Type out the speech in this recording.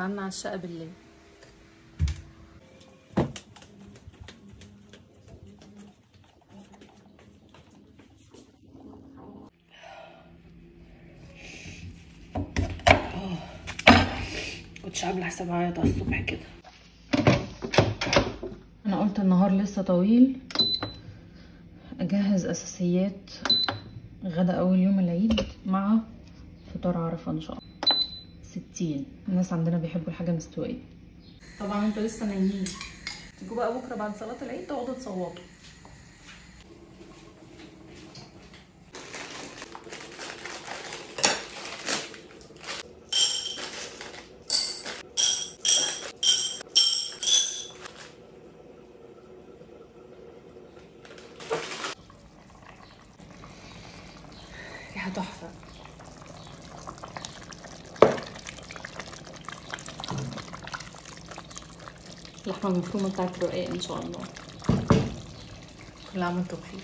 عنا على الشقة بالليل. كنتش عامله حساب عيط على الصبح كده. انا قلت النهار لسه طويل، اجهز اساسيات غدا اول يوم العيد مع فطار عرفه ان شاء الله. 60 الناس عندنا بيحبوا الحاجة مستوية. طبعا انتوا لسه نايمين، تيجوا بقى بكره بعد صلاة العيد تقعدوا تصوتوا. ريحه تحفة. اللحمة المفرومه بتاعت الرقاق ان شاء الله. كل عام وانتم بخير.